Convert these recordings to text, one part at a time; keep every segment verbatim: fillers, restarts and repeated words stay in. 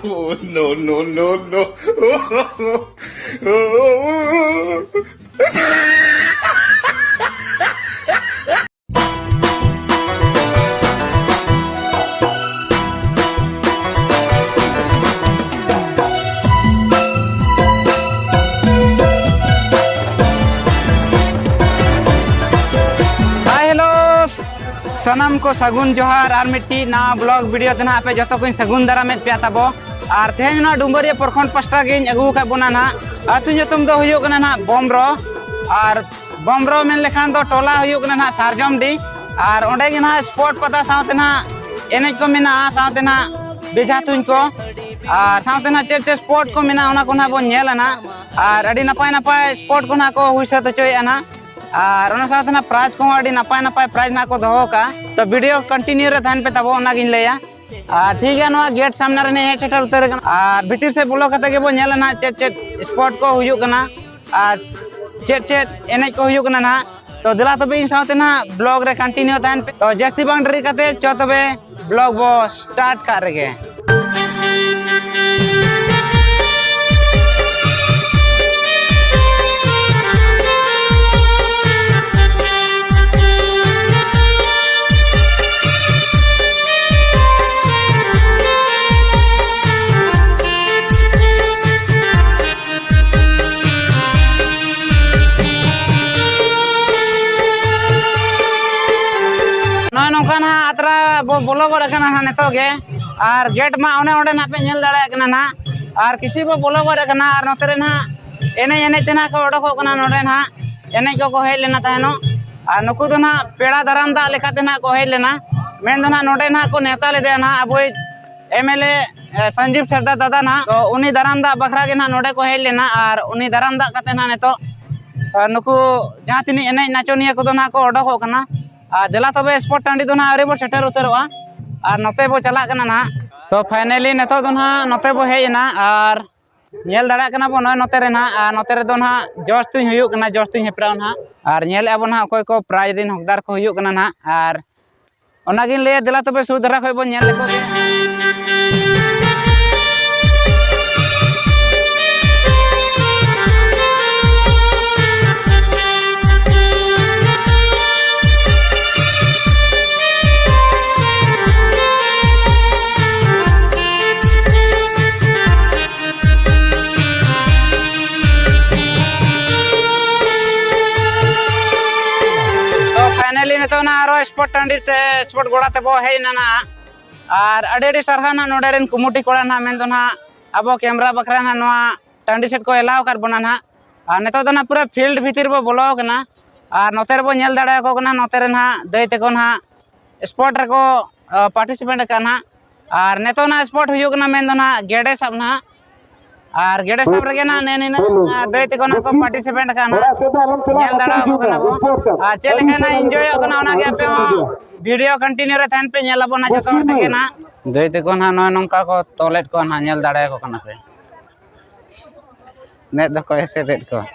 Oh, no, no, no, no. Hi, hello. ᱥᱟᱱᱟᱢ ᱠᱚ ᱥᱟᱹᱜᱩᱱ ᱡᱚᱦᱟᱨ ᱟᱨ ᱢᱤᱫᱴᱤᱡ ᱱᱟᱣᱟ vlog video ᱛᱮ ᱱᱟᱦᱟᱜ ᱟᱯᱮ ᱡᱚᱛᱚ ᱠᱚᱧ ᱥᱟᱹᱜᱩᱱ ᱫᱟᱨᱟᱢᱮᱫ ᱯᱮᱭᱟ ᱛᱟᱵᱚ᱾ ᱟᱨ ᱛᱮᱦᱮᱧ ᱱᱚᱣᱟ ᱰᱩᱢᱵᱟᱹᱨᱤᱭᱟᱹ ᱯᱨᱚᱠᱷᱚᱸᱰ ᱯᱟᱥᱴᱟ ᱜᱮᱧ ᱟᱹᱜᱩ ᱟᱠᱟᱫ ᱵᱚᱱᱟ ᱱᱟᱦᱟᱜ᱾ ᱟᱹᱛᱩ ᱧᱩᱛᱩᱢ ᱫᱚ ᱦᱩᱭᱩᱜ ᱠᱟᱱᱟ ᱱᱟᱦᱟᱜ ᱵᱚᱢᱨᱚ᱾ ᱟᱨ ᱵᱚᱢᱨᱚ ᱢᱮᱱ ᱞᱮᱠᱷᱟᱱ ᱫᱚ ᱴᱚᱞᱟ ᱦᱩᱭᱩᱜ ᱠᱟᱱᱟ ᱱᱟᱦᱟᱜ ᱥᱟᱨᱡᱚᱢᱰᱤ᱾ ᱟᱨ ᱚᱸᱰᱮ ᱜᱮ ᱱᱟᱦᱟᱜ sport ᱯᱟᱛᱟ ᱥᱟᱶᱛᱮ ᱱᱟᱦᱟᱜ ᱮᱱᱮᱡ ᱠᱚ ᱢᱮᱱᱟᱜᱼᱟ, ᱥᱟᱶᱛᱮ ᱱᱟᱦᱟᱜ ᱵᱮᱡᱷᱟ ᱛᱩᱧ ᱠᱚ᱾ ᱟᱨ ᱥᱟᱶᱛᱮ ᱱᱟᱦᱟᱜ ᱪᱮᱫ ᱪᱮᱫ sport ᱠᱚ ᱢᱮᱱᱟᱜᱼᱟ, ᱚᱱᱟ ᱠᱚ ᱱᱟᱦᱟᱜ ᱵᱚᱱ ᱧᱮᱞᱟ ᱱᱟᱦᱟᱜ᱾ ᱟᱨ ᱟᱹᱰᱤ ᱱᱟᱯᱟᱭ ᱱᱟᱯᱟᱭ sport ᱠᱚ ᱱᱟᱦᱟᱜ ᱠᱚ ᱦᱩᱭ ᱥᱟᱹᱛ ᱦᱚᱪᱚᱭᱮᱫᱼᱟ ᱱᱟᱦᱟᱜ᱾ ᱟᱨ ᱚᱱᱟ ᱥᱟᱶᱛᱮ ᱱᱟᱦᱟᱜ prize ᱠᱚᱦᱚᱸ ᱟᱹᱰᱤ ᱱᱟᱯᱟᱭ ᱱᱟᱯᱟᱭ prize ᱱᱟᱦᱟᱜ ᱠᱚ ᱫᱚᱦᱚ ᱟᱠᱟᱫᱼᱟ᱾ ᱛᱚ video continue ᱨᱮ ᱛᱟᱦᱮᱱ ᱯᱮ ᱛᱟᱵᱚ, ᱚᱱᱟᱜᱤᱧ ᱞᱟᱹᱭᱟ᱾ ᱟᱨ ᱴᱷᱤᱠ ᱜᱮᱭᱟ, ᱱᱚᱣᱟ gate ᱥᱟᱢᱱᱟ ᱨᱮ ᱦᱮᱡ ᱥᱮᱴᱮᱨ ᱩᱛᱟᱹᱨ ᱟᱠᱟᱱᱟ᱾ ᱟᱨ ᱵᱷᱤᱛᱤᱨ ᱥᱮᱫ ᱵᱚᱞᱚ ᱠᱟᱛᱮ ᱜᱮᱵᱚᱱ ᱧᱮᱞᱟ ᱱᱟᱦᱟᱜ ᱪᱮᱫ ᱪᱮᱫ sport ᱠᱚ ᱦᱩᱭᱩᱜ ᱠᱟᱱᱟ ᱟᱨ ᱪᱮᱫ ᱪᱮᱫ ᱮᱱᱮᱡ ᱠᱚ ᱦᱩᱭᱩᱜ ᱠᱟᱱᱟ ᱱᱟᱦᱟᱜ᱾ ᱛᱚ ᱫᱮᱞᱟ ᱛᱚᱵᱮ ᱤᱧ ᱥᱟᱶᱛᱮ ᱱᱟᱦᱟᱜ vlog ᱨᱮ continue ᱛᱟᱦᱮᱱ ᱯᱮ᱾ ᱛᱚ ᱡᱟᱹᱥᱛᱤ ᱵᱟᱝ ᱰᱮᱨᱤ ᱠᱟᱛᱮ ᱪᱚ ᱛᱚᱵᱮ vlog ᱵᱚ start ᱠᱟᱜ ᱨᱮᱜᱮ᱾ ᱱᱚᱜᱼᱚᱭ ᱱᱚᱝᱠᱟ ᱱᱟᱦᱟᱜ ᱟᱛᱨᱟ ᱵᱚ ᱵᱚᱞᱚ ᱜᱚᱫ ᱟᱠᱟᱱᱟ ᱱᱟᱦᱟᱜ ᱱᱤᱛᱚᱜ ᱜᱮ᱾ ᱟᱨ gate ᱢᱟ ᱚᱱᱮ ᱚᱸᱰᱮ ᱱᱟᱦᱟᱜ ᱯᱮ ᱧᱮᱞ ᱫᱟᱲᱮᱭᱟᱜ ᱠᱟᱱᱟ ᱱᱟᱦᱟᱜ᱾ ᱟᱨ ᱠᱤᱪᱷᱩ ᱵᱚ ᱵᱚᱞᱚ ᱜᱚᱫ ᱟᱠᱟᱱᱟ ᱟᱨ ᱱᱚᱛᱮ ᱨᱮ ᱱᱟᱦᱟᱜ ᱮᱱᱮᱡ ᱮᱱᱮᱡ ᱛᱮ ᱱᱟᱦᱟᱜ ᱠᱚ ᱚᱰᱚᱠᱚᱜ ᱠᱟᱱᱟ ᱱᱚᱰᱮ ᱱᱟᱦᱟᱜ᱾ ᱮᱱᱮᱡ ᱠᱚᱠᱚ ᱦᱮᱡ ᱞᱮᱱᱟ ᱛᱟᱦᱮᱱᱚᱜ᱾ ᱟᱨ ᱱᱩᱠᱩ ᱫᱚ ᱱᱟᱦᱟᱜ ᱯᱮᱲᱟ ᱫᱟᱨᱟᱢ ᱫᱟᱜ ᱞᱮᱠᱟᱛᱮ ᱱᱟᱦᱟᱜ ᱠᱚ ᱦᱮᱡ ᱞᱮᱱᱟ᱾ ᱢᱮᱱ ᱫᱚ ᱱᱟᱦᱟᱜ ᱱᱚᱰᱮ ᱱᱟᱦᱟᱜ ᱠᱚ ᱱᱮᱣᱛᱟ ᱞᱮᱫᱮᱭᱟ ᱱᱟᱦᱟᱜ ᱟᱵᱚᱭᱤᱡ MLA, ᱮ, ᱥᱚᱧᱡᱤᱵ ᱥᱟᱨᱫᱟᱨ ᱫᱟᱫᱟ ᱱᱟᱦᱟᱜ᱾ ᱛᱚ ᱩᱱᱤ ᱫᱟᱨᱟᱢ ᱫᱟᱜ ᱵᱟᱠᱷᱨᱟ ᱜᱮ ᱱᱟᱦᱟᱜ ᱱᱚᱰᱮ ᱠᱚ ᱦᱮᱡ ᱞᱮᱱᱟ᱾ ᱟᱨ ᱩᱱᱤ ᱫᱟᱨᱟᱢ ᱫᱟᱜ ᱠᱟᱛᱮ ᱱᱟᱦᱟᱜ ᱱᱤᱛᱚᱜ, ᱟᱨ ᱱᱩᱠᱩ ᱡᱟᱦᱟᱸ ᱛᱤᱱᱟᱹᱜ ᱮᱱᱮᱡ ᱱᱟᱪᱚᱱᱤᱭᱟᱹ ᱠᱚᱫᱚ ᱱᱟᱦᱟᱜ ᱠᱚ ᱚᱰᱚᱠᱚᱜ ᱠᱟᱱᱟ᱾ ᱟᱨ ᱫᱮᱞᱟ ᱛᱚᱵᱮ sport ᱴᱟᱺᱰᱤ ᱫᱚ ᱱᱟᱦᱟᱜ ᱟᱹᱣᱨᱤ ᱵᱚ ᱥᱮᱴᱮᱨ ᱩᱛᱟᱹᱨᱚᱜᱼᱟ᱾ ᱟᱨ ᱱᱚᱛᱮ ᱵᱚ ᱪᱟᱞᱟᱜ ᱠᱟᱱᱟ ᱱᱟᱦᱟᱜ᱾ ᱛᱚ finally ᱱᱤᱛᱚᱜ ᱫᱚ ᱱᱟᱦᱟᱜ ᱱᱚᱛᱮ ᱵᱚ ᱦᱮᱡ ᱮᱱᱟ᱾ ᱟᱨ ᱧᱮᱞ ᱫᱟᱲᱮᱭᱟᱜ ᱠᱟᱱᱟ ᱵᱚ ᱱᱚᱜᱼᱚᱭ ᱱᱚᱛᱮ ᱨᱮ ᱱᱟᱦᱟᱜ, ᱟᱨ ᱱᱚᱛᱮ ᱨᱮᱫᱚ ᱱᱟᱦᱟᱜ ᱡᱚᱥ ᱛᱩᱧ ᱦᱩᱭᱩᱜ ᱠᱟᱱᱟ, ᱡᱚᱥ ᱛᱩᱧ ᱦᱮᱯᱨᱟᱣ ᱱᱟᱦᱟᱜ᱾ ᱟᱨ ᱧᱮᱞᱮᱫᱼᱟ ᱵᱚ ᱱᱟᱦᱟᱜ ᱚᱠᱚᱭ ᱠᱚ prize ᱨᱮᱱ ᱦᱚᱠᱫᱟᱨ ᱠᱚ ᱦᱩᱭᱩᱜ ᱠᱟᱱᱟ ᱱᱟᱦᱟᱜ᱾ ᱟᱨ ᱚᱱᱟᱜᱤᱧ ᱞᱟᱹᱭᱟ, ᱫᱮᱞᱟ ᱛᱚᱵᱮ ᱥᱩᱨ ᱫᱷᱟᱨᱟ ᱠᱷᱚᱱ ᱵᱚᱱ ᱧᱮᱞ ᱞᱮᱠᱚ ᱜᱮ᱾ ᱛᱚ finally ᱱᱤᱛᱚᱜ ᱱᱟᱜ ᱟᱨᱚ ᱥᱯᱳᱨᱴ ᱴᱟᱺᱰᱤ ᱛᱮ, ᱥᱯᱳᱨᱴ ᱜᱚᱲᱟ ᱛᱮᱵᱚ ᱦᱮᱡ ᱮᱱᱟ ᱱᱟᱜ᱾ ᱟᱨ ᱟᱹᱰᱤ ᱟᱹᱰᱤ ᱥᱟᱨᱦᱟᱣ ᱱᱟᱜ ᱱᱚᱰᱮ ᱨᱮᱱ ᱠᱚᱢᱤᱴᱤ ᱠᱚᱲᱟ ᱱᱟᱜ, ᱢᱮᱱᱫᱚ ᱱᱟᱜ ᱟᱵᱚ ᱠᱮᱢᱨᱟ ᱵᱟᱠᱷᱨᱟ ᱱᱟᱜ ᱱᱚᱣᱟ ᱴᱟᱺᱰᱤ ᱥᱮᱫ ᱠᱚ ᱮᱞᱟᱣ ᱟᱠᱟᱫ ᱵᱚᱱᱟ ᱱᱟᱜ᱾ ᱟᱨ ᱱᱤᱛᱚᱜ ᱫᱚ ᱱᱟᱜ ᱯᱩᱨᱟᱹ ᱯᱷᱤᱞᱰ ᱵᱷᱤᱛᱤᱨ ᱵᱚ ᱵᱚᱞᱚ ᱟᱠᱟᱱᱟ᱾ ᱟᱨ ᱱᱚᱛᱮ ᱨᱮᱵᱚ ᱧᱮᱞ ᱫᱟᱲᱮᱭᱟᱠᱚ ᱠᱟᱱᱟ, ᱱᱚᱛᱮ ᱨᱮ ᱱᱟᱜ ᱫᱟᱹᱭ ᱛᱟᱠᱚ ᱱᱟᱜ ᱥᱯᱳᱨᱴ ᱨᱮᱠᱚ ᱯᱟᱨᱴᱤᱥᱤᱯᱮᱴ ᱟᱠᱟᱫ ᱱᱟᱜ᱾ ᱟᱨ ᱱᱤᱛᱚᱜ ᱱᱟᱜ ᱥᱯᱳᱨᱴ ᱦᱩᱭᱩᱜ ᱠᱟᱱᱟ, ᱢᱮᱱᱫᱚ ᱱᱟᱜ ᱜᱮᱰᱮ ᱥᱟᱵ ᱱᱟᱜ᱾ ᱟᱨ ᱜᱮᱰᱮ ᱥᱟᱵ ᱨᱮᱜᱮ ᱱᱟᱜ ᱱᱮ ᱱᱤᱱᱟᱹᱜ, ᱟᱨ ᱫᱟᱹᱭ ᱛᱟᱠᱚ ᱱᱟᱜ ᱠᱚ ᱯᱟᱨᱴᱤᱥᱤᱯᱮᱴ ᱟᱠᱟᱫ ᱱᱟᱜ᱾ ᱧᱮᱞ ᱫᱟᱲᱮᱭᱟᱠᱚ ᱠᱟᱱᱟ ᱵᱚ᱾ ᱟᱨ ᱪᱮᱫ ᱞᱮᱠᱟ ᱱᱟᱜ ᱤᱱᱡᱚᱭᱚᱜ ᱠᱟᱱᱟ, ᱚᱱᱟᱜᱮ ᱟᱯᱮ ᱦᱚᱸ ᱵᱷᱤᱰᱤᱭᱳ ᱠᱚᱱᱴᱤᱱᱤᱭᱩ ᱨᱮ ᱛᱟᱦᱮᱱ ᱯᱮ, ᱧᱮᱞ ᱟᱵᱚᱱ ᱱᱟᱜ ᱡᱚᱛᱚ ᱦᱚᱲ ᱛᱮᱜᱮ ᱱᱟᱜ᱾ ᱫᱟᱹᱭ ᱛᱟᱠᱚ ᱱᱟᱜ ᱱᱚᱜᱼᱚᱭ ᱱᱚᱝᱠᱟ ᱠᱚ ᱛᱚᱞᱮᱫ ᱠᱚᱣᱟ ᱱᱟᱜ, ᱧᱮᱞ ᱫᱟᱲᱮᱭᱟᱠᱚ ᱠᱟᱱᱟ ᱯᱮ᱾ ᱢᱮᱫ ᱫᱚᱠᱚ ᱮᱥᱮᱫᱮᱫ ᱠᱚᱣᱟ᱾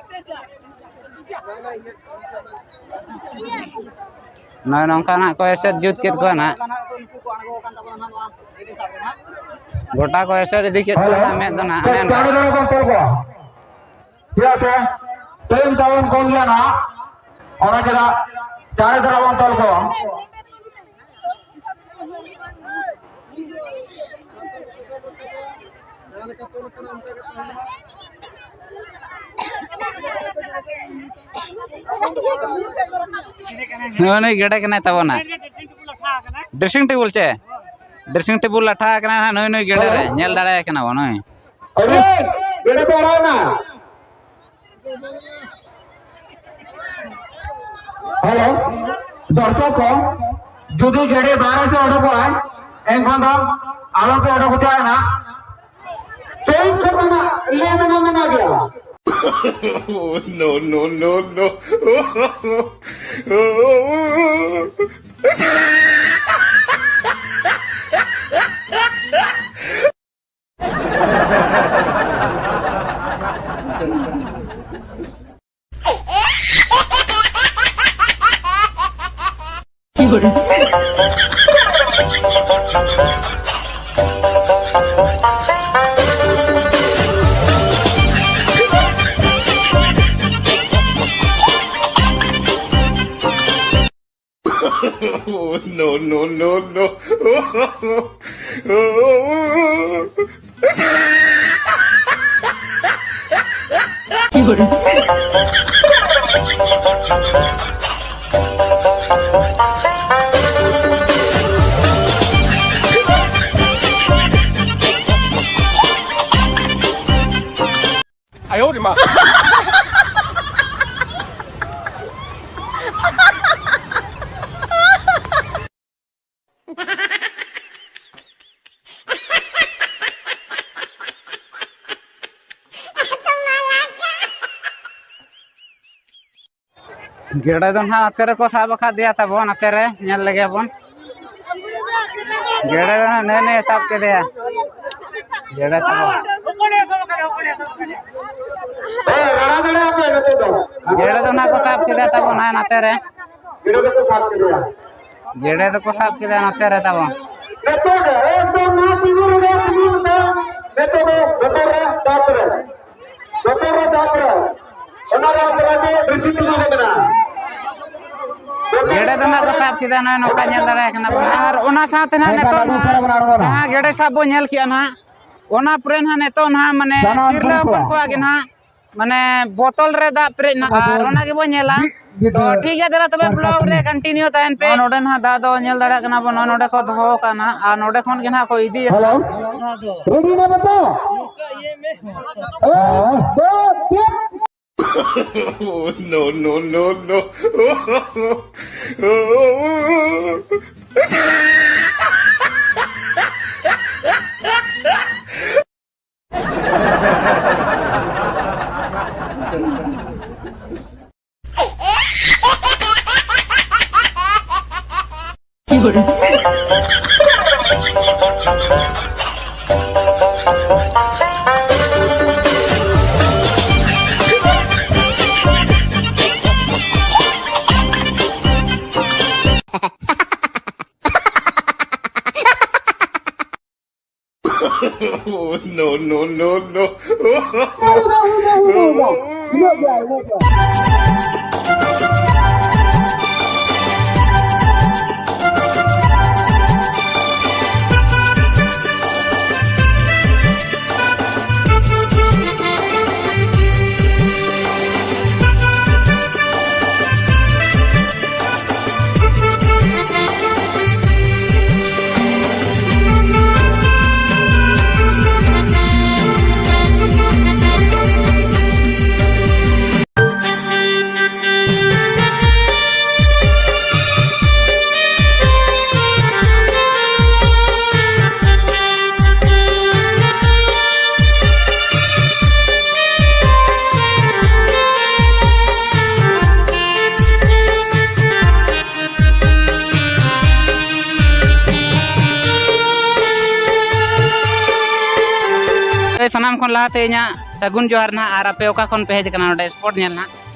ᱱᱚᱜᱼᱚᱭ ᱱᱚᱝᱠᱟ ᱱᱟᱜ ᱠᱚ ᱮᱥᱮᱫ ᱡᱩᱛ ᱠᱮᱫ ᱠᱚᱣᱟ ᱱᱟᱜ᱾ ᱜᱚᱴᱟ ᱠᱚ ᱮᱥᱮᱫ ᱤᱫᱤ ᱠᱮᱫ ᱠᱚᱣᱟ ᱱᱟᱜ, ᱢᱮᱫ ᱫᱚ ᱱᱟᱜ ᱚᱱᱮ ᱚᱱᱠᱟ᱾ ᱪᱟᱬᱮ ᱫᱷᱟᱨᱟ ᱵᱚᱱ ᱛᱚᱞ ᱠᱚᱣᱟ᱾ ᱪᱮᱫᱟᱜ ᱥᱮ ᱴᱟᱭᱤᱢ ᱛᱟᱵᱚᱱ ᱠᱚᱢ ᱜᱮᱭᱟ ᱱᱟᱜ, ᱚᱱᱟ ᱪᱮᱫᱟᱜ ᱪᱟᱬᱮ ᱫᱷᱟᱨᱟ ᱵᱚᱱ ᱛᱚᱞ ᱠᱚᱣᱟ᱾ ᱱᱩᱭ ᱱᱩᱭ ᱜᱮᱰᱮ ᱠᱟᱱᱟᱭ ᱛᱟᱵᱚᱱᱟ᱾ ᱰᱨᱮᱥᱤᱝ ᱴᱮᱵᱩᱞ ᱪᱮ? ᱰᱨᱮᱥᱤᱝ ᱴᱮᱵᱩᱞ ᱞᱟᱴᱷᱟ ᱟᱠᱟᱱᱟ ᱱᱟᱦᱟᱜ ᱱᱩᱭ ᱱᱩᱭ ᱜᱮᱰᱮ ᱨᱮ᱾ ᱧᱮᱞ ᱫᱟᱲᱮᱭᱟᱭ ᱠᱟᱱᱟ ᱵᱚᱱ ᱱᱩᱭ᱾ ᱟᱨᱮ, ᱜᱮᱰᱮ ᱯᱮ ᱟᱲᱟᱜ ᱮᱱᱟ᱾ ᱦᱮᱞᱳ, ᱫᱚᱨᱥᱚᱠ ᱠᱚ, ᱡᱩᱫᱤ ᱜᱮᱰᱮ ᱵᱟᱦᱨᱮ ᱥᱮᱫ ᱚᱰᱚᱠᱚᱜᱼᱟᱭ, ᱮᱱᱠᱷᱟᱱ ᱫᱚ ᱟᱞᱚ ᱯᱮ ᱚᱰᱚᱠ ᱦᱚᱪᱚᱣᱟᱭ ᱱᱟ᱾ ᱴᱟᱭᱤᱢ ᱠᱚ ᱢᱮᱱᱟᱜ, ᱞᱟᱹᱭ ᱢᱮᱱᱟᱜ, ᱢᱮᱱᱟᱜ ᱜᱮᱭᱟ᱾ Oh, no, no, no, no. Oh, no, no, no, no. ᱜᱮᱰᱮ ᱫᱚ ᱱᱟᱦᱟᱜ ᱱᱚᱛᱮ ᱨᱮᱠᱚ ᱥᱟᱵ ᱟᱠᱟᱫᱮᱭᱟ ᱛᱟᱵᱚᱱ, ᱱᱚᱛᱮ ᱨᱮ ᱧᱮᱞ ᱞᱮᱜᱮ ᱵᱚᱱ᱾ ᱜᱮᱰᱮ ᱫᱚ ᱱᱟᱦᱟᱜ ᱱᱮ ᱱᱮ ᱥᱟᱵ ᱠᱮᱫᱮᱭᱟ᱾ ᱜᱮᱰᱮ ᱛᱟᱵᱚᱱ᱾ ᱜᱮᱰᱮ ᱫᱚ ᱱᱟᱦᱟᱜ ᱠᱚ ᱥᱟᱵ ᱠᱮᱫᱮᱭᱟ ᱛᱟᱵᱚᱱ, ᱱᱟᱦᱟᱜ ᱱᱚᱛᱮ ᱨᱮ᱾ ᱜᱮᱰᱮ ᱫᱚᱠᱚ ᱥᱟᱵ ᱠᱮᱫᱮᱭᱟ ᱱᱚᱛᱮ ᱨᱮ ᱛᱟᱵᱚᱱ᱾ ᱱᱤᱛᱚᱜ ᱜᱮ ᱮᱠᱫᱚᱢ ᱱᱚᱣᱟ ᱛᱤᱸᱜᱩ ᱨᱮᱜᱮ ᱛᱤᱸᱜᱩ ᱨᱮᱜᱮ᱾ ᱱᱤᱛᱚᱜ ᱫᱚ ᱵᱚᱛᱚᱨ ᱨᱮ ᱫᱟᱜ ᱨᱮ᱾ ᱵᱚᱛᱚᱨ ᱨᱮ ᱫᱟᱜ ᱨᱮ᱾ ᱚᱱᱟ ᱨᱮ ᱟᱯᱮ ᱞᱟᱹᱜᱤᱫ ᱰᱨᱮᱥᱤᱝ ᱴᱮᱵᱤᱞ ᱨᱮ ᱢᱮᱱᱟᱜᱼᱟ᱾ ᱜᱮᱰᱮ ᱫᱚ ᱱᱟᱜ ᱠᱚ ᱥᱟᱵ ᱠᱮᱫᱟ, ᱱᱚᱜᱼᱚᱭ ᱱᱚᱝᱠᱟ ᱧᱮᱞ ᱫᱟᱲᱮᱭᱟᱜ ᱠᱟᱱᱟ ᱵᱚᱱ᱾ ᱟᱨ ᱚᱱᱟ ᱥᱟᱶᱛᱮ ᱱᱟᱜ ᱱᱤᱛᱚᱜ ᱱᱟᱜ ᱡᱟᱦᱟᱸ ᱜᱮᱰᱮ ᱥᱟᱵ ᱵᱚᱱ ᱧᱮᱞ ᱠᱮᱜᱼᱟ ᱱᱟᱜ, ᱚᱱᱟ ᱯᱚᱨᱮ ᱱᱟᱜ ᱱᱤᱛᱚᱜ ᱱᱟᱜ ᱢᱟᱱᱮ ᱛᱤᱨᱞᱟᱹ ᱦᱚᱯᱚᱱ ᱠᱚᱣᱟᱜ ᱜᱮ ᱱᱟᱜ ᱢᱟᱱᱮ ᱵᱚᱛᱚᱞ ᱨᱮ ᱫᱟᱜ ᱯᱮᱨᱮᱡ ᱱᱟ, ᱟᱨ ᱚᱱᱟ ᱜᱮᱵᱚᱱ ᱧᱮᱞᱟ᱾ ᱛᱚ ᱴᱷᱤᱠ ᱜᱮᱭᱟ, ᱫᱮᱞᱟ ᱛᱚᱵᱮ ᱵᱞᱚᱜ ᱨᱮ ᱠᱚᱱᱴᱤᱱᱤᱭᱩ ᱛᱟᱦᱮᱱ ᱯᱮ᱾ ᱱᱚᱰᱮ ᱱᱟᱦᱟᱜ ᱫᱟᱜ ᱫᱚ ᱧᱮᱞ ᱫᱟᱲᱮᱭᱟᱜ ᱠᱟᱱᱟ ᱵᱚᱱ, ᱱᱚᱜᱼᱚᱭ ᱱᱚᱰᱮ ᱠᱷᱚᱱ ᱫᱚᱦᱚ ᱠᱟᱜᱼᱟ ᱱᱟᱦᱟᱜ, ᱟᱨ ᱱᱚᱰᱮ ᱠᱷᱚᱱ ᱜᱮ ᱱᱟᱦᱟᱜ ᱠᱚ ᱤᱫᱤᱭᱟ᱾ ᱦᱮᱞᱳ, ᱨᱮᱰᱤ ᱱᱟ ᱵᱟᱛᱟᱣ? ᱦᱮᱞᱳ, ᱫᱚ, ᱛᱤᱱ᱾ No, no, no, no. Oh, no, no, no, no. ᱥᱟᱱᱟᱢ ᱠᱷᱚᱱ ᱞᱟᱦᱟᱛᱮ ᱤᱧᱟᱹᱜ ᱥᱟᱹᱜᱩᱱ ᱡᱚᱦᱟᱨ ᱱᱟᱦᱟᱜ᱾ ᱟᱨ ᱟᱯᱮ ᱚᱠᱟ ᱠᱷᱚᱱ ᱯᱮ ᱦᱮᱡ ᱟᱠᱟᱱᱟ ᱱᱚᱰᱮ ᱥᱯᱳᱨᱴ ᱧᱮᱞ ᱱᱟᱦᱟᱜ?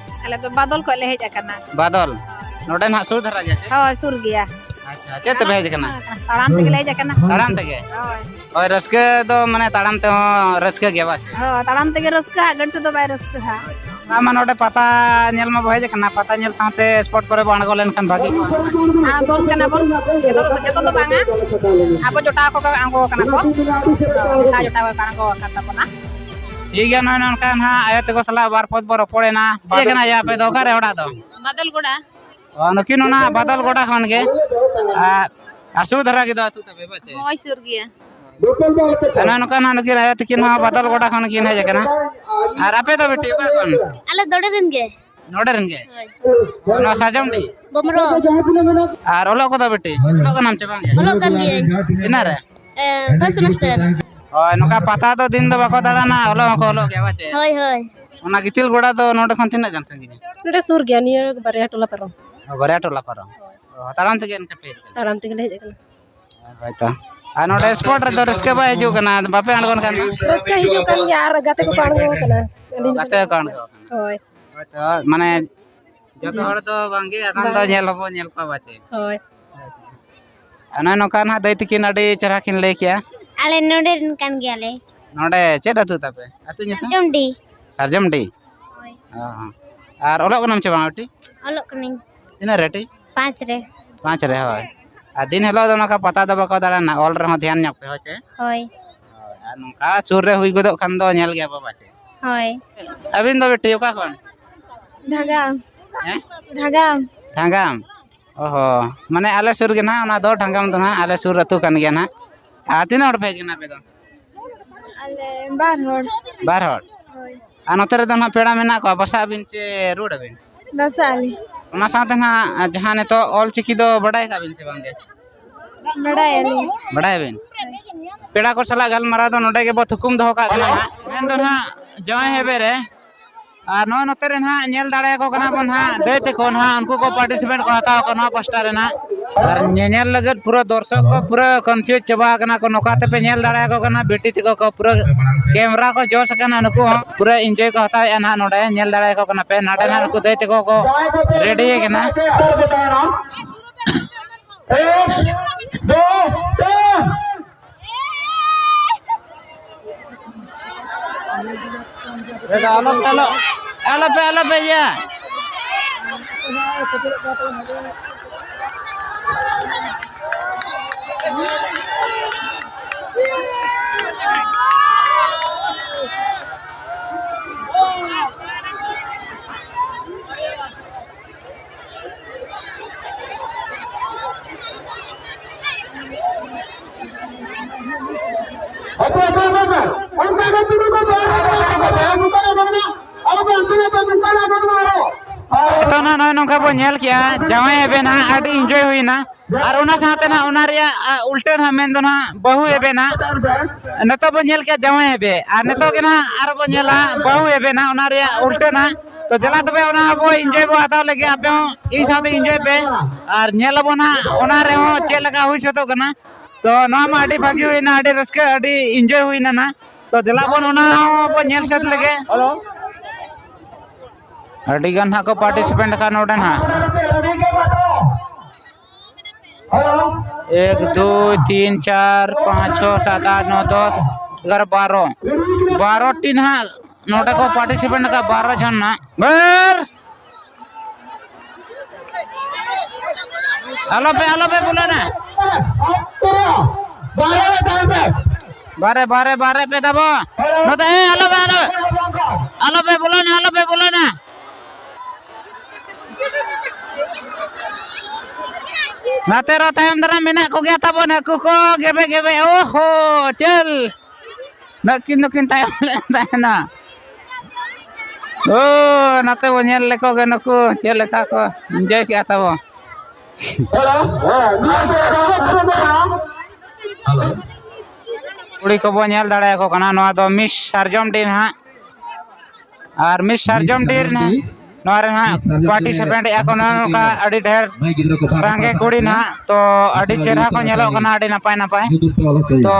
ᱟᱞᱮ ᱫᱚ ᱵᱟᱫᱚᱞ ᱠᱷᱚᱱ ᱞᱮ ᱦᱮᱡ ᱟᱠᱟᱱᱟ᱾ ᱵᱟᱫᱚᱞ? ᱱᱚᱰᱮ ᱱᱟᱦᱟᱜ ᱥᱩᱨ ᱫᱷᱟᱨᱟ ᱜᱮᱭᱟ ᱪᱮ? ᱦᱳᱭ, ᱥᱩᱨ ᱜᱮᱭᱟ᱾ ᱟᱪᱪᱷᱟ, ᱪᱮᱫ ᱛᱮᱯᱮ ᱦᱮᱡ ᱟᱠᱟᱱᱟ? ᱛᱟᱲᱟᱢ ᱛᱮᱜᱮ ᱞᱮ ᱦᱮᱡ ᱟᱠᱟᱱᱟ᱾ ᱛᱟᱲᱟᱢ ᱛᱮᱜᱮ? ᱦᱳᱭ᱾ ᱦᱳᱭ, ᱨᱟᱹᱥᱠᱟᱹ ᱫᱚ ᱢᱟᱱᱮ ᱛᱟᱲᱟᱢ ᱛᱮᱦᱚᱸ ᱨᱟᱹᱥᱠᱟᱹ ᱜᱮᱭᱟ ᱵᱟᱝ? ᱦᱳᱭ, ᱛᱟᱲᱟᱢ ᱛᱮᱜᱮ ᱨᱟᱹᱥᱠᱟᱹ ᱦᱟᱸᱜ, ᱜᱟᱹᱰᱤ ᱛᱮᱫᱚ ᱵᱟᱭ ᱨᱟᱹᱥᱠᱟᱹ ᱦᱟᱸᱜ᱾ ᱚᱱᱟ ᱢᱟ ᱱᱚᱰᱮ ᱯᱟᱛᱟ ᱧᱮᱞ ᱢᱟ ᱵᱚ ᱦᱮᱡ ᱟᱠᱟᱱᱟ, ᱯᱟᱛᱟ ᱧᱮᱞ ᱥᱟᱶᱛᱮ ᱥᱯᱳᱨᱴ ᱠᱚᱨᱮ ᱵᱚ ᱟᱬᱜᱚ ᱞᱮᱱᱠᱷᱟᱱ ᱵᱷᱟᱹᱜᱤ ᱠᱚᱜᱼᱟ᱾ ᱟᱬᱜᱚᱱ ᱠᱟᱱᱟ ᱵᱚᱱ, ᱡᱚᱛᱚ ᱫᱚ, ᱡᱚᱛᱚ ᱫᱚ ᱵᱟᱝᱟ, ᱟᱵᱚ ᱡᱚᱴᱟᱣ ᱠᱚ ᱟᱬᱜᱚ ᱠᱟᱱᱟ ᱠᱚ, ᱡᱚᱴᱟᱣ ᱡᱚᱴᱟᱣ ᱠᱚ ᱟᱬᱜᱚ ᱟᱠᱟᱱ ᱛᱟᱵᱚᱱᱟ᱾ ᱴᱷᱤᱠ ᱜᱮᱭᱟ, ᱱᱚᱜᱼᱚᱭ ᱱᱚᱝᱠᱟ ᱱᱟᱦᱟᱜ ᱟᱭᱳ ᱛᱟᱠᱚ ᱥᱟᱞᱟᱜ ᱵᱟᱨ ᱯᱚᱫ ᱵᱚ ᱨᱚᱯᱚᱲᱮᱱᱟ᱾ ᱪᱮᱫ ᱠᱟᱱᱟ ᱭᱟ ᱟᱯᱮ ᱫᱚ, ᱚᱠᱟᱨᱮ ᱚᱲᱟᱜ ᱫᱚ? ᱵᱟᱫᱚᱞ ᱜᱚᱰᱟ᱾ ᱚ, ᱱᱩᱠᱤᱱ ᱚᱱᱟ ᱵᱟᱫᱚᱞ ᱜᱚᱰᱟ ᱠᱷᱚᱱ ᱜᱮ᱾ ᱟᱨ, ᱟᱨ ᱥᱩᱨ ᱫᱷᱟᱨᱟ ᱜᱮᱫᱚ ᱟᱹᱛᱩ ᱛᱟᱯᱮ, ᱵᱟᱪᱮ? ᱦᱳᱭ, ᱥᱩᱨ ᱜᱮᱭᱟ᱾ ᱚᱱᱮ ᱱᱚᱝᱠᱟ ᱱᱟᱦᱟᱜ ᱱᱩᱠᱤᱱ ᱟᱭᱳ ᱛᱟᱹᱠᱤᱱ ᱦᱚᱸ ᱵᱟᱫᱚᱞ ᱜᱚᱰᱟ ᱠᱷᱚᱱ ᱠᱤᱱ ᱦᱮᱡ ᱟᱠᱟᱱᱟ᱾ ᱟᱨ ᱟᱯᱮ ᱫᱚ ᱵᱤᱴᱤ ᱚᱠᱟ ᱠᱷᱚᱱ? ᱟᱞᱮ ᱫᱚᱰᱮ ᱨᱮᱱ ᱜᱮ᱾ ᱱᱚᱰᱮ ᱨᱮᱱ ᱜᱮ? ᱦᱳᱭ᱾ ᱱᱚᱣᱟ ᱥᱟᱨᱡᱚᱢᱰᱤ? ᱵᱚᱢᱨᱚ᱾ ᱟᱨ ᱚᱞᱚᱜ ᱠᱚᱫᱚ ᱵᱤᱴᱤ? ᱚᱞᱚᱜ ᱠᱟᱱᱟᱢ ᱪᱮ ᱵᱟᱝ? ᱚᱞᱚᱜ ᱠᱟᱱ ᱜᱤᱭᱟᱹᱧ᱾ ᱛᱤᱱᱟᱹᱜ ᱨᱮ? ᱮ, first semester᱾ ᱦᱳᱭ, ᱱᱚᱝᱠᱟ ᱯᱟᱛᱟ ᱫᱚ ᱫᱤᱱ ᱫᱚ ᱵᱟᱠᱚ ᱫᱟᱬᱟᱱᱟ, ᱚᱞᱚᱜ ᱦᱚᱸᱠᱚ ᱚᱞᱚᱜ ᱜᱮᱭᱟ, ᱵᱟᱪᱮ? ᱦᱳᱭ, ᱦᱳᱭ᱾ ᱚᱱᱟ ᱜᱤᱛᱤᱞ ᱜᱚᱰᱟ ᱫᱚ ᱱᱚᱰᱮ ᱠᱷᱚᱱ ᱛᱤᱱᱟᱹᱜ ᱜᱟᱱ ᱥᱟᱺᱜᱤᱧᱟ? ᱱᱚᱰᱮ ᱥᱩᱨ ᱜᱮᱭᱟ, ᱱᱤᱭᱟᱹ ᱵᱟᱨᱭᱟ ᱴᱚᱞᱟ ᱯᱟᱨᱚᱢ᱾ ᱚ, ᱵᱟᱨᱭᱟ ᱴᱚᱞᱟ ᱯᱟᱨᱚᱢ᱾ ᱚ, ᱛᱟᱲᱟᱢ ᱛᱮᱜᱮ ᱮᱱᱠᱷᱟᱱ ᱯᱮ ᱦᱮᱡ ᱟᱠᱟᱱᱟ? ᱛᱟᱲᱟᱢ ᱛᱮᱜᱮ ᱞᱮ ᱦᱮᱡ ᱟᱠᱟᱱᱟ᱾ ᱦᱳᱭ ᱛᱚ᱾ ᱟᱨ ᱱᱚᱰᱮ ᱥᱯᱳᱨᱴ ᱨᱮᱫᱚ ᱨᱟᱹᱥᱠᱟᱹ ᱵᱟᱭ ᱦᱤᱡᱩᱜ ᱠᱟᱱᱟ, ᱵᱟᱯᱮ ᱟᱬᱜᱚᱱ ᱠᱷᱟᱱ ᱫᱚ? ᱨᱟᱹᱥᱠᱟᱹ ᱦᱤᱡᱩᱜ ᱠᱟᱱ ᱜᱮᱭᱟ, ᱟᱨ ᱜᱟᱛᱮ ᱠᱚᱠᱚ ᱟᱬᱜᱚ ᱟᱠᱟᱱᱟ᱾ ᱟᱹᱞᱤᱧ ᱫᱚ ᱜᱟᱛᱮ ᱠᱚ ᱟᱬᱜᱚ ᱟᱠᱟᱱᱟ᱾ ᱦᱳᱭ᱾ ᱦᱳᱭ ᱛᱚ, ᱢᱟᱱᱮ ᱡᱚᱛᱚ ᱦᱚᱲ ᱫᱚ ᱵᱟᱝᱜᱮ, ᱟᱫᱷᱟᱱ ᱫᱚ ᱵᱟᱝ᱾ ᱧᱮᱞ ᱦᱚᱸᱵᱚ ᱧᱮᱞ ᱠᱚᱣᱟ, ᱵᱟᱪᱮ? ᱦᱳᱭ᱾ ᱚᱱᱮ ᱱᱚᱝᱠᱟ ᱱᱟᱦᱟᱜ ᱫᱟᱹᱭ ᱛᱟᱹᱠᱤᱱ ᱟᱹᱰᱤ ᱪᱮᱦᱨᱟ ᱠᱤᱱ ᱞᱟᱹᱭ ᱠᱮᱜᱼᱟ᱾ ᱟᱞᱮ ᱱᱚᱰᱮ ᱨᱮᱱ ᱠᱟᱱ ᱜᱮᱭᱟᱞᱮ᱾ ᱱᱚᱰᱮ ᱪᱮᱫ ᱟᱹᱛᱩ ᱛᱟᱯᱮ? ᱟᱹᱛᱩ ᱧᱩᱛᱩᱢ? ᱥᱟᱨᱡᱚᱢᱰᱤ᱾ ᱥᱟᱨᱡᱚᱢᱰᱤ? ᱦᱳᱭ᱾ ᱚ ᱦᱚᱸ᱾ ᱟᱨ ᱚᱞᱚᱜ ᱠᱟᱱᱟᱢ ᱪᱮ ᱵᱟᱝ ᱵᱤᱴᱤ? ᱚᱞᱚᱜ ᱠᱟᱹᱱᱟᱹᱧ᱾ ᱛᱤᱱᱟᱹᱜ ᱨᱮ ᱵᱤᱴᱤ? ᱯᱟᱸᱪ ᱨᱮ᱾ ᱯᱟᱸᱪ ᱨᱮ, ᱦᱳᱭ᱾ ᱟᱨ ᱫᱤᱱ ᱦᱤᱞᱳᱜ ᱫᱚ ᱱᱚᱝᱠᱟ ᱯᱟᱛᱟ ᱫᱚ ᱵᱟᱠᱚ ᱫᱟᱬᱟᱱᱟ, ᱚᱞ ᱨᱮᱦᱚᱸ ᱫᱷᱮᱭᱟᱱ ᱧᱚᱜ ᱯᱮ, ᱦᱳᱭ ᱪᱮ? ᱦᱳᱭ᱾ ᱦᱳᱭ, ᱟᱨ ᱱᱚᱝᱠᱟ ᱥᱩᱨ ᱨᱮ ᱦᱩᱭ ᱜᱚᱫᱚᱜ ᱠᱷᱟᱱ ᱫᱚ ᱧᱮᱞ ᱜᱮᱭᱟ ᱵᱚ ᱯᱟᱪᱮ᱾ ᱦᱳᱭ᱾ ᱟᱹᱵᱤᱱ ᱫᱚ ᱵᱤᱴᱤ ᱚᱠᱟ ᱠᱷᱚᱱ? ᱰᱷᱟᱜᱟᱢ᱾ ᱦᱮᱸ? ᱰᱷᱟᱜᱟᱢ᱾ ᱰᱷᱟᱜᱟᱢ? ᱚ ᱦᱚᱸ, ᱢᱟᱱᱮ ᱟᱞᱮ ᱥᱩᱨ ᱜᱮ ᱱᱟᱦᱟᱜ, ᱚᱱᱟ ᱫᱚ ᱰᱷᱟᱜᱟᱢ ᱫᱚ ᱱᱟᱦᱟᱜ ᱟᱞᱮ ᱥᱩᱨ ᱟᱹᱛᱩ ᱠᱟᱱ ᱜᱮᱭᱟ ᱱᱟᱦᱟᱜ᱾ ᱟᱨ ᱛᱤᱱᱟᱹᱜ ᱦᱚᱲ ᱯᱮ ᱦᱮᱡ ᱠᱟᱱᱟ ᱟᱯᱮ ᱫᱚ? ᱟᱞᱮ ᱵᱟᱨ ᱦᱚᱲ᱾ ᱵᱟᱨ ᱦᱚᱲ? ᱦᱳᱭ᱾ ᱟᱨ ᱱᱚᱛᱮ ᱨᱮᱫᱚ ᱱᱟᱦᱟᱜ ᱯᱮᱲᱟ ᱢᱮᱱᱟᱜ ᱠᱚᱣᱟ, ᱵᱟᱥᱟᱜ ᱟᱹᱵᱤᱱ ᱪᱮ ᱨᱩᱣᱟᱹᱲ ᱟᱹᱵᱤᱱ? ᱵᱟᱥᱟᱜ ᱟᱹᱞᱤᱧ᱾ ᱚᱱᱟ ᱥᱟᱶᱛᱮ ᱱᱟᱦᱟᱜ ᱡᱟᱦᱟᱸ ᱱᱤᱛᱚᱜ ᱚᱞ ᱪᱤᱠᱤ ᱫᱚ ᱵᱟᱰᱟᱭ ᱠᱟᱜ ᱵᱤᱱ ᱥᱮ ᱵᱟᱝ ᱜᱮ? ᱵᱟᱰᱟᱭᱟᱞᱤᱧ᱾ ᱵᱟᱰᱟᱭᱟᱵᱤᱱ? ᱯᱮᱲᱟ ᱠᱚ ᱥᱟᱞᱟᱜ ᱜᱟᱞᱢᱟᱨᱟᱣ ᱫᱚ ᱱᱚᱰᱮ ᱜᱮᱵᱚ ᱛᱷᱩᱠᱩᱢ ᱫᱚᱦᱚ ᱠᱟᱜ ᱠᱟᱱᱟ ᱱᱟᱦᱟᱜ᱾ ᱢᱮᱱᱫᱚ ᱱᱟᱦᱟᱜ ᱡᱟᱶᱟᱭ ᱦᱮᱵᱮ ᱨᱮ ᱟᱨ ᱱᱚᱜᱼᱚᱭ ᱱᱚᱛᱮ ᱨᱮ ᱱᱟᱦᱟᱜ ᱧᱮᱞ ᱫᱟᱲᱮᱭᱟᱠᱚ ᱠᱟᱱᱟ ᱵᱚᱱ ᱱᱟᱦᱟᱜ, ᱫᱟᱹᱭ ᱛᱟᱠᱚ ᱱᱟᱦᱟᱜ, ᱩᱱᱠᱩ ᱠᱚ participant ᱠᱚ ᱦᱟᱛᱟᱣ ᱟᱠᱟᱫ ᱱᱚᱣᱟ ᱯᱟᱥᱴᱟ ᱨᱮ ᱱᱟᱦᱟᱜ᱾ ᱟᱨ ᱧᱮᱧᱮᱞ ᱞᱟᱹᱜᱤᱫ ᱯᱩᱨᱟᱹ ᱫᱚᱨᱥᱚᱠ ᱠᱚ ᱯᱩᱨᱟᱹ confuse ᱪᱟᱵᱟ ᱟᱠᱟᱱᱟ ᱠᱚ, ᱱᱚᱝᱠᱟ ᱛᱮᱯᱮ ᱧᱮᱞ ᱫᱟᱲᱮᱭᱟᱠᱚ ᱠᱟᱱᱟ᱾ ᱵᱤᱴᱤ ᱛᱟᱠᱚ ᱠᱚ ᱯᱩᱨᱟᱹ camera ᱠᱚ ᱡᱚᱥ ᱟᱠᱟᱱᱟ, ᱱᱩᱠᱩ ᱦᱚᱸ ᱯᱩᱨᱟᱹ enjoy ᱠᱚ ᱦᱟᱛᱟᱣᱮᱫᱼᱟ ᱱᱟᱦᱟᱜ᱾ ᱱᱚᱰᱮ ᱧᱮᱞ ᱫᱟᱲᱮᱭᱟᱠᱚ ᱠᱟᱱᱟ ᱯᱮ, ᱱᱟᱰᱮ ᱱᱟᱦᱟᱜ ᱱᱩᱠᱩ ᱫᱟᱹᱭ ᱛᱟᱠᱚ ᱠᱚ ready ᱟᱠᱟᱱᱟ᱾ ᱮᱠ, ᱫᱩ, ᱛᱤᱱ᱾ ᱮ, ᱟᱞᱚ, ᱟᱞᱚ, ᱟᱞᱚ ᱯᱮ, ᱟᱞᱚ ᱯᱮ ᱤᱭᱟᱹ᱾ ᱦᱟᱯᱮ, ᱦᱟᱯᱮ, ᱦᱟᱯᱮ, ᱦᱟᱯᱮ᱾ ᱚᱱᱠᱟ ᱜᱮ ᱛᱤᱸᱜᱩ ᱠᱚᱜ ᱯᱮ, ᱟᱨ ᱦᱟᱯᱮ, ᱦᱟᱯᱮ, ᱦᱟᱯᱮ, ᱱᱚᱝᱠᱟ ᱜᱮ ᱢᱮᱱᱟᱜᱼᱟ᱾ ᱟᱞᱚ ᱯᱮ ᱦᱟᱱᱛᱮ ᱱᱟᱛᱮ, ᱱᱚᱝᱠᱟ ᱜᱮ ᱢᱮᱱᱟᱜᱼᱟ ᱟᱨᱚ᱾ ᱱᱤᱛᱚᱜ ᱱᱟᱜ ᱱᱚᱜᱼᱚᱭ ᱱᱚᱝᱠᱟ ᱵᱚ ᱧᱮᱞ ᱠᱮᱜᱼᱟ, ᱡᱟᱶᱟᱭ ᱮᱵᱷᱮᱱ ᱦᱟᱸᱜ ᱟᱹᱰᱤ enjoy ᱦᱩᱭᱱᱟ᱾ ᱟᱨ ᱚᱱᱟ ᱥᱟᱶᱛᱮ ᱱᱟᱜ ᱚᱱᱟ ᱨᱮᱭᱟᱜ, ᱟ, ᱩᱞᱴᱟᱹ ᱱᱟᱜ ᱢᱮᱱᱫᱚ ᱱᱟᱜ ᱵᱟᱹᱦᱩ ᱮᱵᱷᱮᱱ ᱦᱟᱸᱜ᱾ ᱱᱤᱛᱚᱜ ᱵᱚ ᱧᱮᱞ ᱠᱮᱜᱼᱟ ᱡᱟᱶᱟᱭ ᱮᱵᱷᱮ, ᱟᱨ ᱱᱤᱛᱚᱜ ᱜᱮ ᱱᱟᱜ ᱟᱨᱚ ᱵᱚ ᱧᱮᱞᱟ ᱵᱟᱹᱦᱩ ᱮᱵᱷᱮᱱ ᱦᱟᱸᱜ, ᱚᱱᱟ ᱨᱮᱭᱟᱜ ᱩᱞᱴᱟᱹ ᱱᱟᱜ᱾ ᱛᱚ ᱫᱮᱞᱟ ᱛᱚᱵᱮ ᱚᱱᱟ ᱟᱵᱚ enjoy ᱵᱚ ᱦᱟᱛᱟᱣ ᱞᱮᱜᱮ, ᱟᱯᱮ ᱦᱚᱸ ᱤᱧ ᱥᱟᱶᱛᱮ enjoy ᱯᱮ᱾ ᱟᱨ ᱧᱮᱞ ᱟᱵᱚᱱ ᱦᱟᱸᱜ ᱚᱱᱟ ᱨᱮᱦᱚᱸ ᱪᱮᱫ ᱞᱮᱠᱟ ᱦᱩᱭ ᱥᱟᱹᱛᱚᱜ ᱠᱟᱱᱟ᱾ ᱛᱚ ᱱᱚᱣᱟ ᱢᱟ ᱟᱹᱰᱤ ᱵᱷᱟᱹᱜᱤ ᱦᱩᱭᱱᱟ, ᱟᱹᱰᱤ ᱨᱟᱹᱥᱠᱟᱹ, ᱟᱹᱰᱤ enjoy ᱦᱩᱭᱱᱟ ᱱᱟᱜ᱾ ᱛᱚ ᱫᱮᱞᱟ ᱵᱚᱱ ᱚᱱᱟ ᱦᱚᱸ ᱵᱚᱱ ᱧᱮᱞ ᱥᱟᱹᱛ ᱞᱮᱜᱮ᱾ ᱟᱹᱰᱤ ᱜᱟᱱ ᱦᱟᱸᱜ ᱠᱚ participant ᱟᱠᱟᱱ ᱱᱚᱰᱮ ᱱᱟᱜ᱾ ᱮᱠ, ᱫᱩᱭ, ᱛᱤᱱ, ᱪᱟᱨ, ᱯᱟᱸᱪ, ᱪᱷᱚ, ᱥᱟᱛ, ᱟᱴ, ᱱᱚ, ᱫᱚᱥ, ᱮᱜᱟᱨᱚ, ᱵᱟᱨᱚ᱾ ᱵᱟᱨᱚ ᱴᱤ ᱱᱟᱦᱟᱜ ᱱᱚᱰᱮ ᱠᱚ participant ᱟᱠᱟᱫ, ᱵᱟᱨᱚ ᱡᱚᱱ ᱱᱟᱦᱟᱜ᱾ ᱵᱮᱨ! ᱟᱞᱚ ᱯᱮ, ᱟᱞᱚ ᱯᱮ ᱵᱚᱞᱚᱱᱟ᱾ ᱵᱟᱨᱦᱮ, ᱵᱟᱨᱦᱮ, ᱵᱟᱨᱦᱮ ᱯᱮ ᱛᱟᱵᱚ᱾ ᱱᱚᱛᱮ, ᱮ, ᱟᱞᱚ ᱯᱮ, ᱟᱞᱚ, ᱟᱞᱚ ᱯᱮ ᱵᱚᱞᱚᱱᱟ, ᱟᱞᱚ ᱯᱮ ᱵᱚᱞᱚᱱᱟ᱾ ᱱᱟᱛᱮ ᱨᱮ ᱛᱟᱭᱚᱢ ᱫᱟᱨᱟᱢ ᱢᱮᱱᱟᱜ ᱠᱚᱜᱮᱭᱟ ᱛᱟᱵᱚᱱ ᱦᱟᱹᱠᱩ ᱠᱚ, ᱜᱮᱵᱮ ᱜᱮᱵᱮ, ᱳᱦᱳ, ᱪᱟᱹᱞ᱾ ᱱᱩᱠᱤᱱ ᱫᱚᱠᱤᱱ ᱛᱟᱭᱚᱢ ᱞᱮᱱ ᱛᱟᱦᱮᱱᱟ᱾ ᱳ, ᱱᱟᱛᱮ ᱵᱚ ᱧᱮᱞ ᱞᱮᱠᱚ ᱜᱮ, ᱱᱩᱠᱩ ᱪᱮᱫ ᱞᱮᱠᱟ ᱠᱚ enjoy ᱠᱮᱜᱼᱟ ᱛᱟᱵᱚ᱾ ᱠᱩᱲᱤ ᱠᱚᱵᱚ ᱧᱮᱞ ᱫᱟᱲᱮᱭᱟᱠᱚ ᱠᱟᱱᱟ, ᱱᱚᱣᱟ ᱫᱚ ᱢᱤᱥ ᱥᱟᱨᱡᱚᱢ ᱰᱤ ᱱᱟᱦᱟᱜ᱾ ᱟᱨ ᱢᱤᱥ ᱥᱟᱨᱡᱚᱢ ᱰᱤ ᱨᱮ ᱱᱟᱦᱟᱜ, ᱱᱚᱣᱟ ᱨᱮ ᱱᱟᱦᱟᱜ participant ᱮᱫᱼᱟ ᱠᱚ ᱱᱚᱜᱼᱚ ᱱᱚᱝᱠᱟ ᱟᱹᱰᱤ ᱰᱷᱮᱨ ᱥᱟᱸᱜᱮ ᱠᱩᱲᱤ ᱱᱟᱦᱟᱜ᱾ ᱛᱚ ᱟᱹᱰᱤ ᱪᱮᱦᱨᱟ ᱠᱚ ᱧᱮᱞᱚᱜ ᱠᱟᱱᱟ, ᱟᱹᱰᱤ ᱱᱟᱯᱟᱭ ᱱᱟᱯᱟᱭ᱾ ᱛᱚ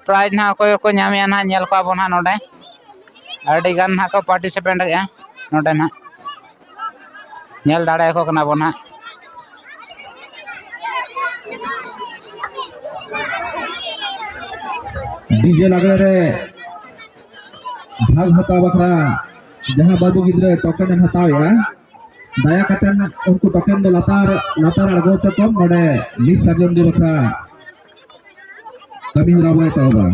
prize ᱱᱟᱦᱟᱜ ᱚᱠᱚᱭ ᱠᱚᱠᱚ ᱧᱟᱢᱮᱜᱼᱟ ᱱᱟᱦᱟᱜ, ᱧᱮᱞ ᱠᱚᱣᱟ ᱵᱚᱱ ᱱᱟᱦᱟᱜ ᱱᱚᱰᱮ᱾ ᱟᱹᱰᱤ ᱜᱟᱱ ᱱᱟᱦᱟᱜ ᱠᱚ participant ᱮᱫᱼᱟ ᱱᱚᱰᱮ ᱱᱟᱦᱟᱜ᱾ ᱧᱮᱞ ᱫᱟᱲᱮᱭᱟᱠᱚ ᱠᱟᱱᱟ ᱵᱚᱱ ᱱᱟᱦᱟᱜ᱾ ᱰᱤᱡᱮ ᱞᱟᱜᱽᱲᱮ ᱨᱮ ᱵᱷᱟᱜᱽ ᱦᱟᱛᱟᱣ ᱵᱟᱠᱷᱨᱟ ᱡᱟᱦᱟᱸ ᱵᱟᱹᱵᱩ ᱜᱤᱫᱽᱨᱟᱹ token ᱮᱢ ᱦᱟᱛᱟᱣᱮᱜᱼᱟ, ᱫᱟᱭᱟ ᱠᱟᱛᱮ ᱩᱱᱠᱩ token ᱫᱚ ᱞᱟᱛᱟᱨ, ᱞᱟᱛᱟᱨ ᱟᱬᱜᱚ ᱦᱚᱪᱚ ᱠᱚᱢ᱾ ᱱᱚᱰᱮ ᱢᱤᱥ ᱥᱟᱨᱡᱚᱢ ᱰᱤ ᱵᱟᱠᱷᱨᱟ ᱠᱟᱹᱢᱤ ᱦᱚᱨᱟ ᱵᱚᱱ ᱮᱛᱚᱦᱚᱵᱟ᱾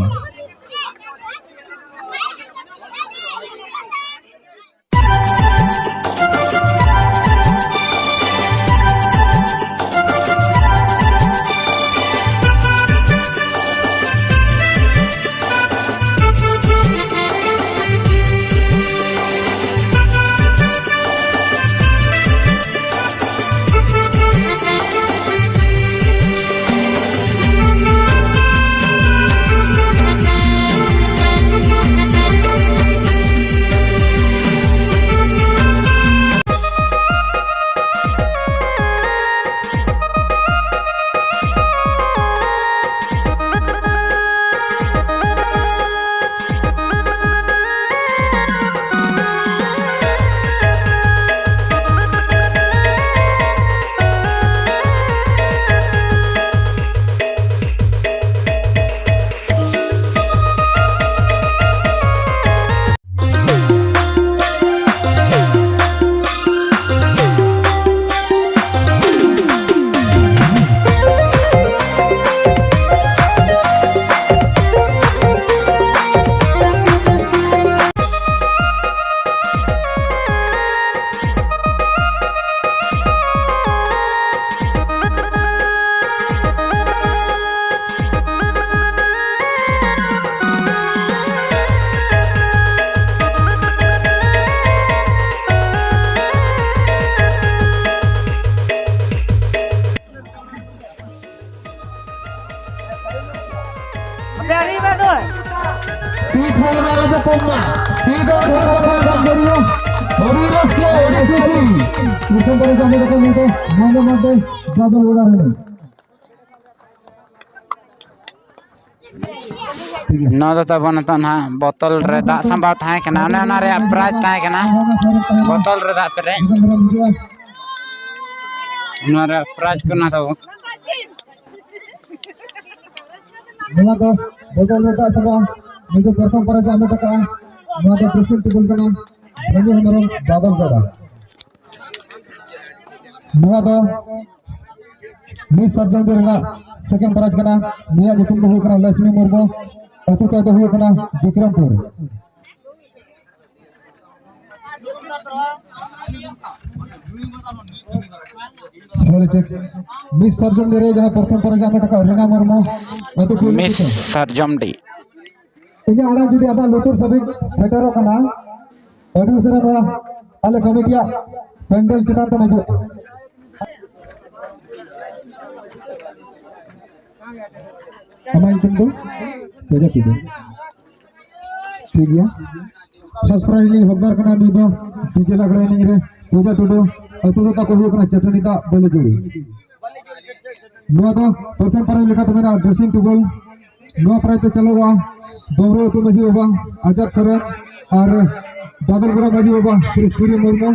ᱛᱤ ᱠᱷᱚᱱ ᱟᱞᱚ ᱯᱮ ᱠᱚᱢ ᱢᱟ᱾ ᱛᱤ ᱫᱚ ᱫᱷᱚᱨᱚ ᱠᱟᱛᱮ ᱮᱠᱫᱚᱢ ᱡᱳᱨ ᱧᱚᱜ᱾ ᱟᱹᱰᱤ ᱨᱟᱹᱥᱠᱟᱹ, ᱟᱹᱰᱤ ᱠᱩᱥᱤ᱾ ᱫᱤᱥᱚᱢ ᱯᱟᱹᱨᱤ ᱪᱟᱸᱫᱳ ᱞᱮᱠᱟ ᱱᱤᱛᱚᱜ ᱢᱟᱱᱮ ᱢᱟᱱᱮ ᱵᱟᱫᱚᱞ ᱜᱚᱲᱟ ᱨᱮᱱ᱾ ᱴᱷᱤᱠ ᱜᱮᱭᱟ᱾ ᱱᱚᱣᱟ ᱫᱚ ᱛᱟᱵᱚᱱ ᱱᱤᱛᱚᱜ ᱱᱟᱦᱟᱜ ᱵᱚᱛᱚᱞ ᱨᱮ ᱫᱟᱜ ᱥᱟᱢᱵᱟᱣ ᱛᱟᱦᱮᱸ ᱠᱟᱱᱟ, ᱚᱱᱮ ᱚᱱᱟ ᱨᱮᱭᱟᱜ ᱯᱨᱟᱭᱤᱡᱽ ᱛᱟᱦᱮᱸ ᱠᱟᱱᱟ, ᱵᱚᱛᱚᱞ ᱨᱮ ᱫᱟᱜ ᱯᱮᱨᱮᱡ᱾ ᱱᱚᱣᱟ ᱨᱮᱭᱟᱜ ᱯᱨᱟᱭᱤᱡᱽ ᱠᱟᱱᱟ ᱛᱟᱵᱚᱱ᱾ ᱱᱚᱣᱟ ᱫᱚ ᱵᱚᱫᱚᱞ ᱨᱮ ᱫᱟᱜ ᱥᱟᱵᱟ, ᱱᱤᱛᱚᱜ ᱯᱨᱚᱛᱷᱚᱢ ᱯᱨᱟᱭᱤᱡᱽ ᱦᱟᱢᱮᱴ ᱟᱠᱟᱫᱼᱟ᱾ ᱱᱚᱣᱟ ᱫᱚ ᱰᱨᱮᱥᱤᱝ ᱴᱮᱵᱤᱞ ᱠᱟᱱᱟ, ᱨᱟᱱᱤ ᱦᱮᱢᱵᱨᱚᱢ, ᱵᱟᱫᱚᱞ ᱜᱚᱰᱟ᱾ ᱱᱚᱣᱟ ᱫᱚ ᱢᱤᱥ ᱥᱟᱨᱡᱚᱢᱰᱤ ᱨᱮᱱᱟᱜ ᱥᱮᱠᱮᱱᱰ ᱯᱨᱟᱭᱤᱡᱽ ᱠᱟᱱᱟ᱾ ᱱᱩᱭᱟᱜ ᱧᱩᱛᱩᱢ ᱫᱚ ᱦᱩᱭᱩᱜ ᱠᱟᱱᱟ ᱞᱚᱠᱥᱢᱤ ᱢᱩᱨᱢᱩ, ᱟᱹᱛᱩ ᱛᱟᱭ ᱫᱚ ᱦᱩᱭᱩᱜ ᱠᱟᱱᱟ Bikrampur. Hello check. Miss Sarjomdi ᱨᱮ ᱡᱟᱦᱟᱸ ᱯᱨᱚᱛᱷᱚᱢ ᱯᱨᱟᱭᱤᱡᱽ ᱦᱟᱢᱮᱴ ᱟᱠᱟᱫ ᱨᱤᱱᱟ ᱢᱩᱨᱢᱩ, ᱟᱹᱛᱩ ᱠᱩᱞᱢᱤ ᱢᱤᱥ ᱠᱤᱥᱟᱹᱬ᱾ ᱥᱟᱨᱡᱚᱢᱰᱤ᱾ ᱤᱧᱟᱹᱜ ᱟᱲᱟᱝ ᱡᱩᱫᱤ ᱟᱵᱚᱣᱟᱜ ᱞᱩᱛᱩᱨ ᱥᱟᱹᱵᱤᱠ ᱥᱮᱴᱮᱨᱚᱜ ᱠᱟᱱᱟ, ᱟᱹᱰᱤ ᱩᱥᱟᱹᱨᱟ ᱱᱚᱣᱟ ᱟᱞᱮ ᱠᱚᱢᱤᱴᱤᱭᱟᱜ ᱯᱮᱱᱰᱮᱞ ᱪᱮᱛᱟᱱ ᱛᱮ ᱦᱤᱡᱩᱜ᱾ ᱟᱢᱟᱜ ᱧᱩᱛᱩᱢ ᱫᱚ? ᱯᱩᱡᱟ ᱴᱩᱰᱩ᱾ ᱴᱷᱤᱠ ᱜᱮᱭᱟ᱾ ᱯᱷᱟᱥᱴ ᱯᱨᱟᱭᱤᱡᱽ ᱞᱤᱧ ᱦᱚᱠᱫᱟᱨ ᱠᱟᱱᱟ ᱱᱩᱭ ᱫᱚ ᱰᱤᱡᱮ ᱞᱟᱜᱽᱲᱮ ᱮᱱᱮᱡ ᱨᱮ ᱯᱩᱡᱟ ᱴᱩᱰᱩ, ᱟᱹᱛᱩ ᱫᱚ ᱛᱟᱠᱚ ᱦᱩᱭᱩᱜ ᱠᱟᱱᱟ ᱪᱟᱹᱴᱟᱹᱱᱤ ᱫᱟᱜ ᱵᱟᱹᱞᱤᱡᱩᱲᱤ᱾ ᱱᱚᱣᱟ ᱫᱚ ᱯᱨᱚᱛᱷᱚᱢ ᱯᱨᱟᱭᱤᱡᱽ ᱞᱮᱠᱟᱛᱮ ᱢᱮᱱᱟᱜᱼᱟ ᱰᱨᱮᱥᱤᱝ ᱴᱮᱵᱤᱞ᱾ ᱱᱚᱣᱟ ᱯᱨᱟᱭᱤᱡᱽ ᱫᱚ ᱪᱟᱞᱟᱜᱼᱟ ᱰᱚᱢᱨᱚ ᱟᱹᱛᱩ ᱢᱟᱹᱡᱷᱤ ᱵᱟᱵᱟ ᱟᱡᱟᱫ ᱥᱚᱨᱮᱱ ᱟᱨ ᱵᱟᱫᱚᱞᱜᱚᱲᱟ ᱢᱟᱹᱡᱷᱤ ᱵᱟᱵᱟ ᱥᱨᱤ ᱥᱩᱨᱤ ᱢᱩᱨᱢᱩ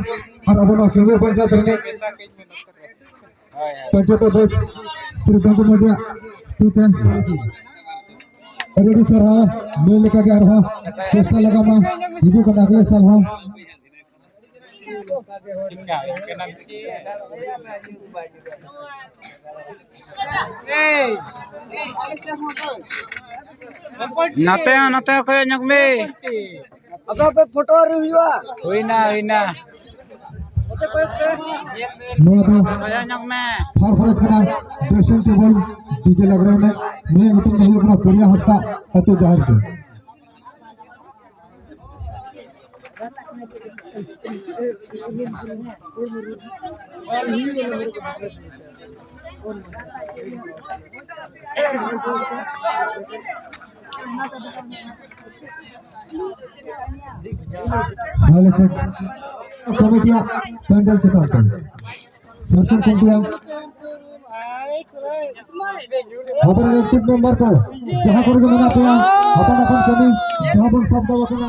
ᱟᱨ ᱟᱵᱚ ᱱᱚᱣᱟ ᱠᱮᱣᱲᱤ ᱯᱚᱧᱪᱟᱭᱮᱛ ᱨᱤᱱᱤᱡ ᱯᱚᱧᱪᱟᱭᱮᱛ ᱚᱫᱷᱭᱚᱠᱥ ᱥᱨᱤ ᱫᱚᱝᱜᱩ ᱢᱟᱹᱡᱷᱤᱭᱟᱜ ᱛᱤ ᱛᱮ᱾ ᱟᱹᱰᱤ ᱟᱹᱰᱤ ᱥᱟᱨᱦᱟᱣ᱾ ᱱᱩᱭ ᱞᱮᱠᱟᱜᱮ ᱟᱨᱦᱚᱸ ᱪᱮᱥᱴᱟ ᱞᱟᱜᱟᱣ ᱢᱟ, ᱦᱤᱡᱩᱜ ᱠᱟᱱ ᱟᱜᱽᱞᱮ ᱥᱟᱞ ᱦᱚᱸ᱾ ᱱᱚᱛᱮ ᱦᱚᱸ, ᱱᱚᱛᱮ ᱦᱚᱸ ᱠᱚᱭᱚᱜ ᱧᱚᱜ ᱢᱮ᱾ ᱟᱯᱮ ᱟᱯᱮ ᱯᱷᱳᱴᱳ ᱟᱹᱣᱨᱤ ᱦᱩᱭᱩᱜᱼᱟ᱾ ᱦᱩᱭᱱᱟ, ᱦᱩᱭᱱᱟ᱾ ᱱᱚᱣᱟ ᱫᱚ ᱠᱚᱭᱚᱜ ᱧᱚᱜ ᱢᱮ᱾ ᱯᱷᱟᱨ ᱯᱷᱟᱨᱟᱡᱽ ᱠᱟᱱᱟ, ᱰᱨᱮᱥᱤᱝ ᱴᱮᱵᱚᱞ, ᱰᱤᱡᱮ ᱞᱟᱜᱽᱲᱮ ᱮᱱᱮᱡ᱾ ᱱᱩᱭᱟᱜ ᱧᱩᱛᱩᱢ ᱫᱚ ᱦᱩᱭᱩᱜ ᱠᱟᱱᱟ ᱯᱩᱨᱱᱤᱭᱟ ᱦᱟᱸᱥᱫᱟ, ᱟᱹᱛᱩ ᱡᱟᱦᱮᱨ ᱜᱮ᱾ ᱟᱞᱮ ᱴᱷᱮᱱ ᱠᱚᱢᱤᱴᱤᱭᱟᱜ ᱯᱮᱱᱰᱮᱞ ᱪᱮᱛᱟᱱ ᱛᱮ ᱥᱟᱨᱥᱟᱝ ᱠᱚᱢᱤᱴᱤᱭᱟᱜ ᱟᱯᱮ ᱨᱮᱱ ᱮᱠᱴᱤᱵᱷ ᱢᱮᱢᱵᱟᱨ ᱠᱚ ᱡᱟᱦᱟᱸ ᱠᱚᱨᱮ ᱜᱮ ᱢᱮᱱᱟᱜ ᱯᱮᱭᱟ, ᱟᱯᱟᱱ ᱟᱯᱟᱱ ᱠᱟᱹᱢᱤ ᱡᱟᱦᱟᱸ ᱵᱚᱱ ᱥᱟᱵ ᱫᱚᱦᱚ ᱟᱠᱟᱱᱟ,